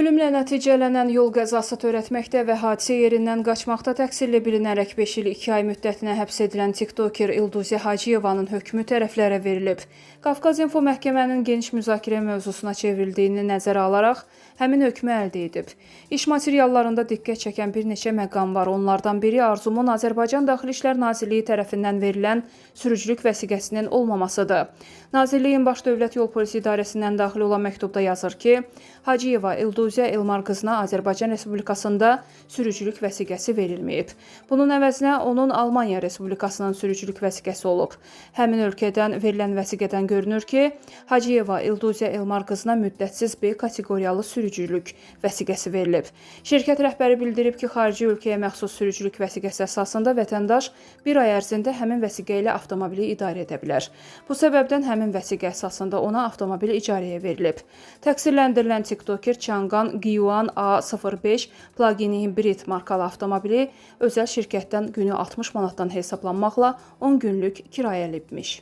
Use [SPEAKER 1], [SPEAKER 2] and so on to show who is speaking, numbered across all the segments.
[SPEAKER 1] Ölümlə nəticələnən yol qəzası törətməkdə və hadisə yerindən qaçmaqda təqsirli bilinərək 5 il 2 ay müddətinə həbs edilən TikToker İlduzə Hacıyevanın hökmü tərəflərə verilib. Qafqaz İnfo məhkəmənin geniş müzakirə mövzusuna çevrildiyini nəzərə alaraq həmin hökmü əldə edib. İş materiallarında diqqət çəkən bir neçə məqam var. Onlardan biri Arzumun Azərbaycan Daxili İşlər Nazirliyi tərəfindən verilən sürücülük vəsiqəsinin olmamasıdır. Nazirliyin Baş Dövlət Yol Polisi İdarəsindən daxil olan məktubda yazır ki, Hacıyeva İlduzə Elmar qızına Azərbaycan Respublikasında sürücülük vəsiqəsi verilməyib. Bunun əvəzinə onun Almaniya Respublikasının sürücülük vəsiqəsi olub. Həmin ölkədən verilən vəsiqədən görünür ki, Hacıyeva İlduzə Elmar qızına müddətsiz B kateqoriyalı sürücülük vəsiqəsi verilib. Şirkət rəhbəri bildirib ki, xarici ölkəyə məxsus sürücülük vəsiqəsi əsasında vətəndaş bir ay ərzində həmin vəsiqə ilə avtomobili idarə edə bilər. Bu səbəbdən həmin vəsiqə əsasında ona avtomobil icarəyə verilib. Təqsirləndirilən TikToker Changan Guiuan A05 plug-in hibrid markalı avtomobili özəl şirkətdən günü 60 manatdan hesablanmaqla 10 günlük kirayəlibmiş.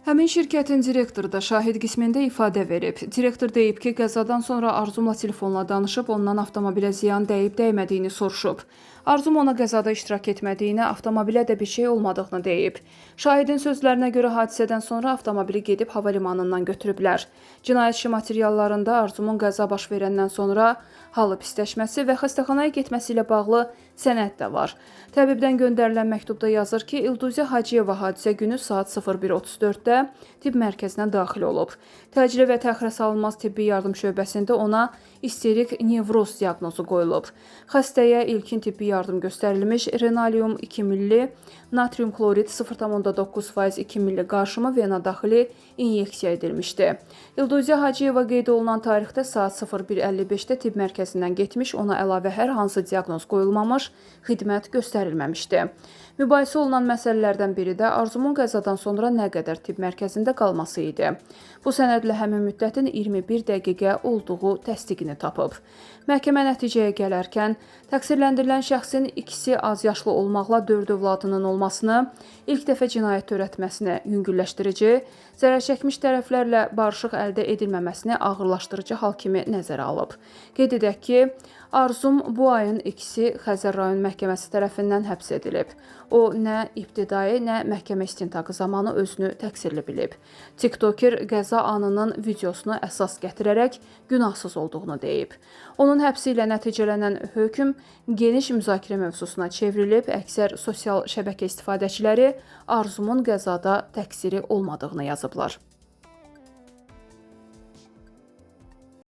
[SPEAKER 1] Həmin şirkətin direktoru da şahid qismində ifadə verib. Direktor deyib ki, qəzadan sonra Arzumla telefonla danışıb, ondan avtomobilə ziyan dəyib-dəymədiyini soruşub. Arzum ona qəzada iştirak etmədiyini, avtomobilə də bir şey olmadığını deyib. Şahidin sözlərinə görə hadisədən sonra avtomobili gedib hava limanından götürüblər. Cinayət işi materiallarında Arzumun qəza baş verəndən sonra halı pisləşməsi və xəstəxanaya getməsi ilə bağlı sənəd də var. Təbibdən göndərilən məktubda yazır ki, İlduzə Hacıyeva hadisə günü saat 01:34-də tibb mərkəzinə daxil olub. Təcili və təxirə salınmaz tibbi yardım şöbəsində ona isterik nevroz diaqnozu qoyulub. Xəstəyə ilkin tibbi yardım göstərilmiş, Renalium 2 milli, natrium xlorid 0,9% 2 milli qarşımı vena daxili inyeksiya edilmişdi. İlduzə Hacıyeva qeyd olunan tarixdə saat 01:55-də tibb mərkəzindən getmiş, ona əlavə hər hansı diaqnoz qoyulmamış, xidmət göstərilməmişdi. Mübahisə olunan məsələlərdən biri də Arzumun qəzadan sonra nə qədər tibb mərkəzində qalması idi. Bu sənədlə həmin müddətin 21 dəqiqə olduğu təsdiqini tapıb. Məhkəmə nəticəyə gələrkən təqsirləndirilən şəxsin ikisi az yaşlı olmaqla 4 övladının olmasını, ilk dəfə cinayət törətməsini yüngülləşdirici, zərər çəkmiş tərəflərlə barışıq əldə edilməməsini ağırlaşdırıcı hal kimi nəzərə alıb. Qeyd edək ki, Arzum bu ayın 2-si Xəzər rayon məhkəməsi tərəfindən həbs edilib. O, nə ibtidai, nə məhkəmə istintaqı zamanı özünü təqsirli bilib. TikToker qəza anının videosunu əsas gətirərək günahsız olduğunu deyib. Onun həbsi ilə nəticələnən hökm geniş müzakirə mövzusuna çevrilib, əksər sosial şəbəkə istifadəçiləri Arzumun qəzada təqsiri olmadığını yazıblar.